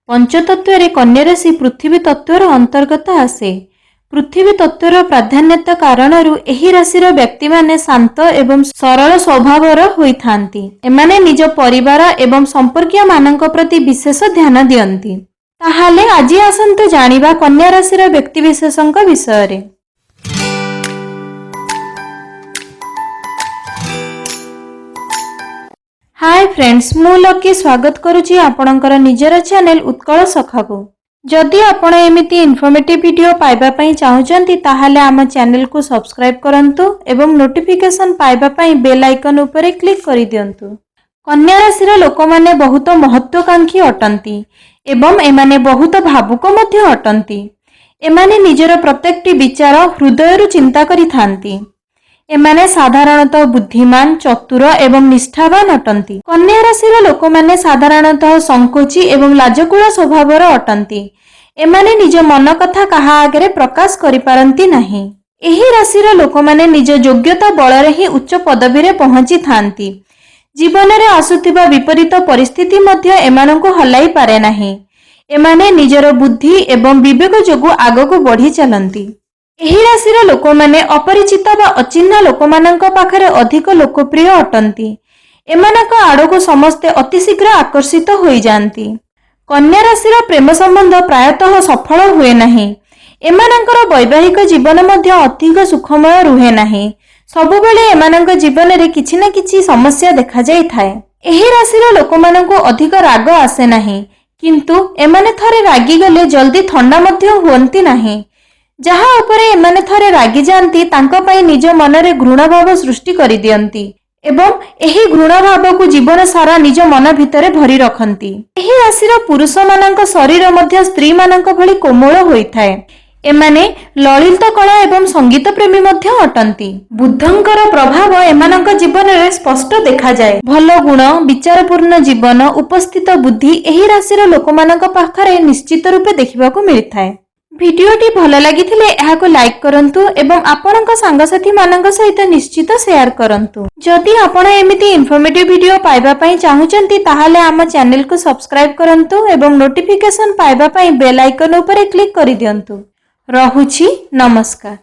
ପଞ୍ଚତତ୍ତ୍ୱରେ କନ୍ୟା ରାଶି ପୃଥିବୀ ତତ୍ତ୍ୱର ଅନ୍ତର୍ଗତ ଆସେ। ପୃଥିବୀ ତତ୍ତ୍ୱର ପ୍ରାଧାନ୍ୟତା କାରଣରୁ ଏହି ରାଶିର ବ୍ୟକ୍ତିମାନେ ଶାନ୍ତ ଏବଂ ସରଳ ସ୍ୱଭାବର ହୋଇଥାନ୍ତି। ଏମାନେ ନିଜ ପରିବାର ଏବଂ ସମ୍ପର୍କୀୟମାନଙ୍କ ପ୍ରତି ବିଶେଷ ଧ୍ୟାନ ଦିଅନ୍ତି। ତାହେଲେ ଆଜି ଆସନ୍ତୁ ଜାଣିବା କନ୍ୟା ରାଶିର ବ୍ୟକ୍ତିବିଶେଷଙ୍କ ବିଷୟରେ। ହାଏ ଫ୍ରେଣ୍ଡସ୍, ମୁଁ ଲକି ସ୍ୱାଗତ କରୁଛି ଆପଣଙ୍କର ନିଜର ଚ୍ୟାନେଲ ଉତ୍କଳ ସଖାକୁ। ଯଦି ଆପଣ ଏମିତି ଇନଫର୍ମେଟିଭ୍ ଭିଡ଼ିଓ ପାଇବା ପାଇଁ ଚାହୁଁଛନ୍ତି, ତାହେଲେ ଆମ ଚ୍ୟାନେଲକୁ ସବସ୍କ୍ରାଇବ୍ କରନ୍ତୁ ଏବଂ ନୋଟିଫିକେସନ୍ ପାଇବା ପାଇଁ ବେଲ୍ ଆଇକନ୍ ଉପରେ କ୍ଲିକ୍ କରିଦିଅନ୍ତୁ। କନ୍ୟା ରାଶିର ଲୋକମାନେ ବହୁତ ମହତ୍ୱାକାଂକ୍ଷୀ ଅଟନ୍ତି ଏବଂ ଏମାନେ ବହୁତ ଭାବୁକ ମଧ୍ୟ ଅଟନ୍ତି। ଏମାନେ ନିଜର ପ୍ରତ୍ୟେକଟି ବିଚାର ହୃଦୟରୁ ଚିନ୍ତା କରିଥାନ୍ତି। ଏମାନେ ସାଧାରଣତଃ ବୁଦ୍ଧିମାନ, ଚତୁର ଏବଂ ନିଷ୍ଠାବାନ ଅଟନ୍ତି। କନ୍ୟା ରାଶିର ଲୋକମାନେ ସାଧାରଣତଃ ସଙ୍କୋଚୀ ଏବଂ ଲାଜକୁଳା ସ୍ୱଭାବର ଅଟନ୍ତି। ଏମାନେ ନିଜ ମନ କଥା କାହା ଆଗରେ ପ୍ରକାଶ କରିପାରନ୍ତି ନାହିଁ। ଏହି ରାଶିର ଲୋକମାନେ ନିଜ ଯୋଗ୍ୟତା ବଳରେ ହିଁ ଉଚ୍ଚ ପଦବୀରେ ପହଞ୍ଚିଥାନ୍ତି। ଜୀବନରେ ଆସୁଥିବା ବିପରୀତ ପରିସ୍ଥିତି ମଧ୍ୟ ଏମାନଙ୍କୁ ହଲାଇ ପାରେ ନାହିଁ। ଏମାନେ ନିଜର ବୁଦ୍ଧି ଏବଂ ବିବେକ ଯୋଗୁଁ ଆଗକୁ ବଢ଼ି ଚାଲନ୍ତି। ଏହି ରାଶିର ଲୋକମାନେ ଅପରିଚିତ ବା ଅଚିହ୍ନା ଲୋକମାନଙ୍କ ପାଖରେ ଅଧିକ ଲୋକପ୍ରିୟ ଅଟନ୍ତି। ଏମାନଙ୍କ ଆଡ଼କୁ ସମସ୍ତେ ଅତିଶୀଘ୍ର ଆକର୍ଷିତ ହୋଇଯାଆନ୍ତି। କନ୍ୟା ରାଶିର ପ୍ରେମ ସମ୍ବନ୍ଧ ପ୍ରାୟତଃ ସଫଳ ହୁଏ ନାହିଁ। ଏମାନଙ୍କର ବୈବାହିକ ଜୀବନ ମଧ୍ୟ ଅଧିକ ସୁଖମୟ ରୁହେ ନାହିଁ। ସବୁବେଳେ ଏମାନଙ୍କ ଜୀବନରେ କିଛି ନା କିଛି ସମସ୍ୟା ଦେଖାଯାଇଥାଏ। ଏହି ରାଶିର ଲୋକମାନଙ୍କୁ ଅଧିକ ରାଗ ଆସେ ନାହିଁ, କିନ୍ତୁ ଏମାନେ ଥରେ ରାଗିଗଲେ ଜଲ୍ଦି ଥଣ୍ଡା ମଧ୍ୟ ହୁଅନ୍ତି ନାହିଁ। ଯାହା ଉପରେ ଏମାନେ ଥରେ ରାଗିଯାଆନ୍ତି, ତାଙ୍କ ପାଇଁ ନିଜ ମନରେ ଘୃଣାଭାବ ସୃଷ୍ଟି କରିଦିଅନ୍ତି ଏବଂ ଏହି ଘୃଣାଭାବକୁ ଜୀବନ ସାରା ନିଜ ମନ ଭିତରେ ଭରି ରଖନ୍ତି। ଏହି ରାଶିର ପୁରୁଷମାନଙ୍କ ଶରୀର ମଧ୍ୟ ସ୍ତ୍ରୀମାନଙ୍କ ଭଳି କୋମଳ ହୋଇଥାଏ। ଏମାନେ ଲଳିତ କଳା ଏବଂ ସଙ୍ଗୀତ ପ୍ରେମୀ ମଧ୍ୟ ଅଟନ୍ତି। ବୁଧଙ୍କର ପ୍ରଭାବ ଏମାନଙ୍କ ଜୀବନରେ ସ୍ପଷ୍ଟ ଦେଖାଯାଏ। ଭଲ ଗୁଣ, ବିଚାରପୂର୍ଣ୍ଣ ଜୀବନ, ଉପସ୍ଥିତ ବୁଦ୍ଧି ଏହି ରାଶିର ଲୋକମାନଙ୍କ ପାଖରେ ନିଶ୍ଚିତ ରୂପେ ଦେଖିବାକୁ ମିଳିଥାଏ। ଭିଡିଓଟି ଭଲ ଲାଗିଥିଲେ ଏହାକୁ ଲାଇକ୍ କରନ୍ତୁ ଏବଂ ଆପଣଙ୍କ ସାଙ୍ଗସାଥିମାନଙ୍କ ସହିତ ନିଶ୍ଚିତ ସେୟାର କରନ୍ତୁ। ଯଦି ଆପଣ ଏମିତି ଇନଫର୍ମେଟିଭ୍ ଭିଡିଓ ପାଇବା ପାଇଁ ଚାହୁଁଛନ୍ତି, ତାହେଲେ ଆମ ଚ୍ୟାନେଲକୁ ସବସ୍କ୍ରାଇବ୍ କରନ୍ତୁ ଏବଂ ନୋଟିଫିକେସନ୍ ପାଇବା ପାଇଁ ବେଲ୍ ଆଇକନ୍ ଉପରେ କ୍ଲିକ୍ କରିଦିଅନ୍ତୁ। ରହୁଛି, ନମସ୍କାର।